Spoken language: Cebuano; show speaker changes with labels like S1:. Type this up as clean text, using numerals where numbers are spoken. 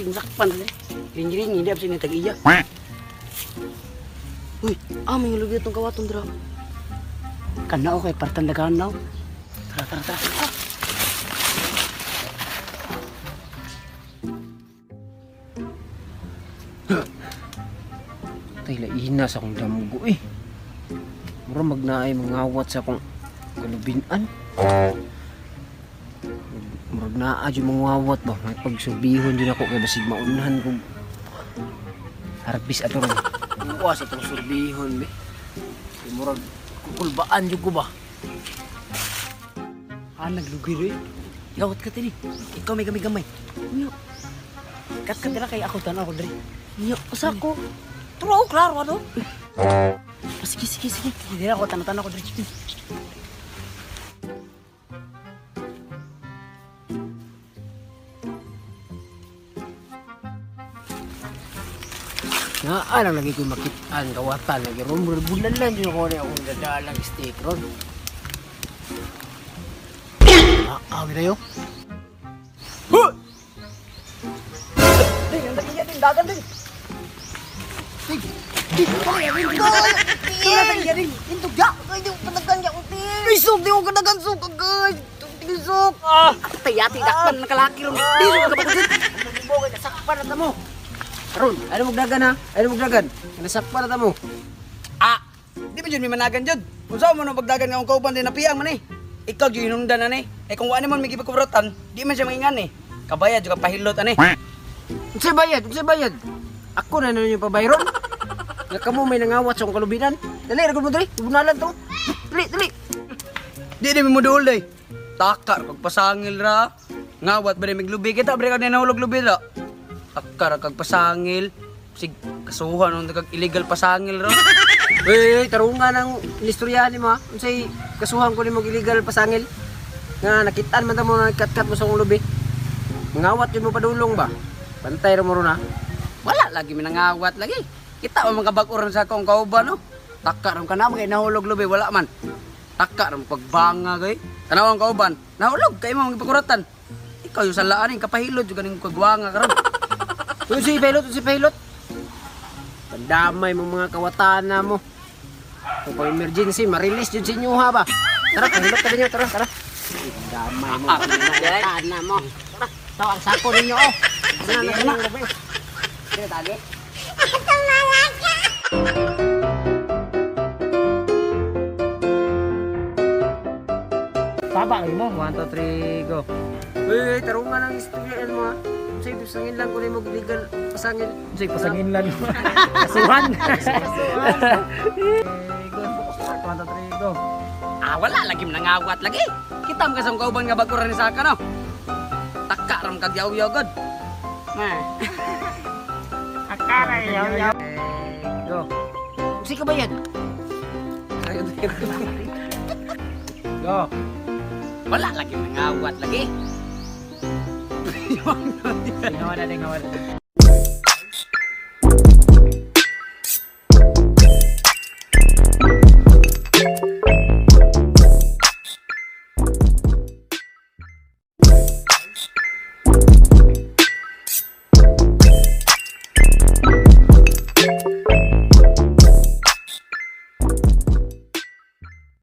S1: Sing sakpan diri. Ring-ring hindi absin ni tag-iya.
S2: Uy, ah, may lubi itong kawaton dira.
S1: Kanao kay partan dagan naw. Tara, tara, tara.
S3: Tay laina sa akong damgo eh. Mura magnaay mangawat sa akong kalubinan. Murag naa jud mangawat ba. May pagsulbihon din ako kay basig maunhan kog harpis ato ron. Uwa sa tong surbihon be. Kay murag kukulbaan jud ko ba.
S1: Ah, naglugi rin. Gawat ka tini. Ikaw may gamay-gamay.
S2: Nya,
S1: Kat ka dira kay ako tan ako diri.
S2: nya, asa ko? Turo, klaro ano? Ah, sige, sige, sige.
S1: Dira ako tan-tan ako diri.
S3: Naa lang lagi ko makitaan kawatan lagi ron murag bulan lang jud ako ni akong dadalang steak ron. Ah, ah, tayo.
S1: Ding, ang tag-iya ding dagan ding. Ding. Ding, tag-iya ding.
S2: Indog ya! Ay, di ko panagan ya, unti! Ay, sok! Di ko kanagan, sok! Agay! Sok!
S1: Ah, tayati dakpan na kalaki ron. Di ron ka pagod.
S3: Bogay nasakpan na mo. Karon, ano magdagan ha? Ano magdagan? Nasakpan na mo.
S1: Ah, di ba jud may managan jud? Unsa mo nang pagdagan nga akong kauban din napiang man eh. Ikaw jud hinungdan na ni. Eh kung wa man may gipagkubrotan, di man siya maingan eh. Kabaya jud ka pahilot ani.
S3: Unsay bayad? Unsay bayad? Ako na ninyo pabayron. Nga kamo may nangawat sa akong kalubinan. Dali, ra gud mo dali. Bunalan to. Dali, dali.
S1: Di di mo duol day. Takar kag pasangil ra. Ngawat ba rin miglubi kita bre kag nahulog lubi ra. Takar kag pasangil. Sig kasuhan nung kag illegal pasangil ra.
S3: Uy, uy, tarungan ang istoryahan nimo ha. Unsay kasuhan ko nimo illegal pasangil? Nga nakitaan man ta mo na katkat mo sa akong lubi. Mangawat yun mo padulong ba? Bantay ra mo ron ha.
S1: Wala lagi minangawat lagi. Kita man mga bag-oran sa akong kauban no. Takar ka na mga nahulog lubi wala man. Takar ang pagbanga kay. Tanaw ang kauban. Nahulog kay mo gipakuratan. Ikaw yung salaan ning kapahilod jud kaning kagwanga karon.
S3: Unsay pilot, unsay pilot? Pandamay mo mga kawatan na mo. Kung pag emergency, ma-release jud sa inyo ha ba? Tara, pahilot ka ninyo, tara, tara. Pandamay mo mga kawatan na mo. Tara, taw ang sako ninyo oh. Ano na, na, na.
S1: Dili tagi.
S3: Baba mo, 1, 2, 3, go. Uy, uy, tarungan ang istorya mo ha. Unsay pasangin lang ko nimo illegal pasangil.
S4: Unsay pasangin lang. Kasuhan.
S3: Go, 1, 2, 3, go.
S1: Ah, wala lagi manangawat lagi. Kita man kasang kauban nga bag-oran ni saka no. Taka ram kag yaw-yaw god. Ma.
S3: Go. Unsay ka bayad? Go.
S1: Wala lagi nangawat lagi.
S4: Singawa na din, ngawa na.